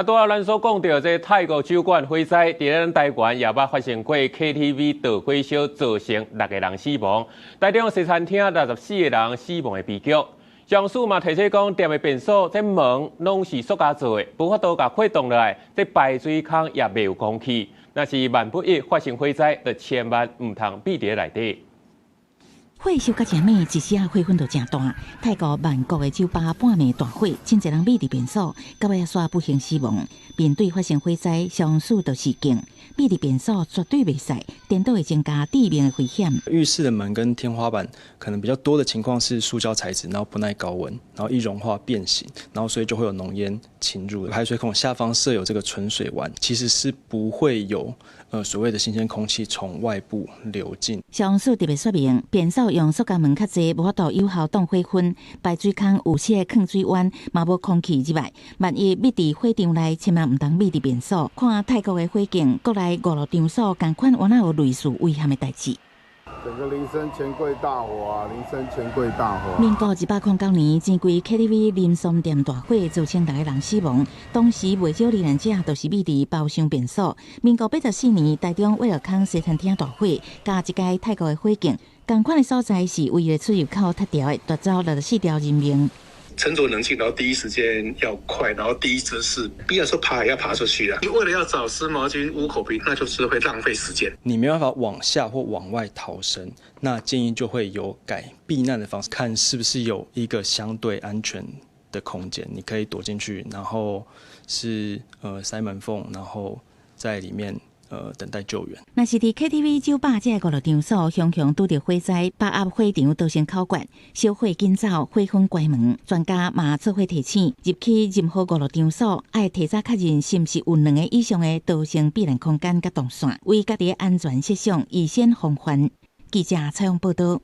拄仔咱所講著這泰國酒館火災，佇咱台灣也捌發生過 KTV 導火燒造成六個人死亡，台中西餐廳64個人死亡的悲劇。消防署嘛提醒講，店的便所這門攏是塑膠做的，無法度共火擋落來，這排水孔也袂有空氣。若是萬不一發生火災，就千萬毋通覕佇內底。火燒甲誠猛，一時仔火粉就誠大。泰國曼谷的酒吧半暝大火，真濟人覕佇便所，到尾仔煞不幸死亡。面對發生火災，消防署就示警，覕佇便所絕對袂使，顛倒會增加致命的危險。浴室的門跟天花板可能比較多的情況是塑膠材質，然後不耐高溫，然後易融化變形，然後所以就會有濃煙侵入。排水孔下方設有這個存水彎，其實是不會有所謂的新鮮空氣從外部流進。消防署特別說明，便所用塑膠門較濟，無法度有效擋火粉，排水孔有四個囥水彎，嘛無空氣入來。萬一覕佇火場內，千萬毋通覕佇便所。看泰國的火警，國內娛樂場所仝款，原來有類似危險的代誌。整個林森錢櫃大火啊！林森錢櫃大火。民國109年，錢櫃 KTV 林森店大火，造成六個人死亡。當時袂少罹難者都是覕佇包廂便所。民國84年，台中威爾康西餐廳大火，佮這擺泰國的火警，仝款的所在是唯一出入口塌掉的，奪走64條人命。沉着冷靜，然後第一時間要快，然後第一姿勢，必要時候爬也要爬出去啊。你為了要找濕毛巾、捂口鼻，那就是會浪費時間。你沒辦法往下或往外逃生，那建議就會有改避難的方式，看是不是有一個相對安全的空間，你可以躲進去，然後是塞門縫，然後在裡面等待救援。若是佇 KTV 酒吧這個娛樂場所，常常拄著火災，把握火場逃生口訣，燒火緊走，火粉關門。專家嘛做伙提醒，入去任何娛樂場所，愛提早確認是毋是有兩個以上的逃生避難空間佮動線，為家己的安全設想，預先防範。記者採訪報導。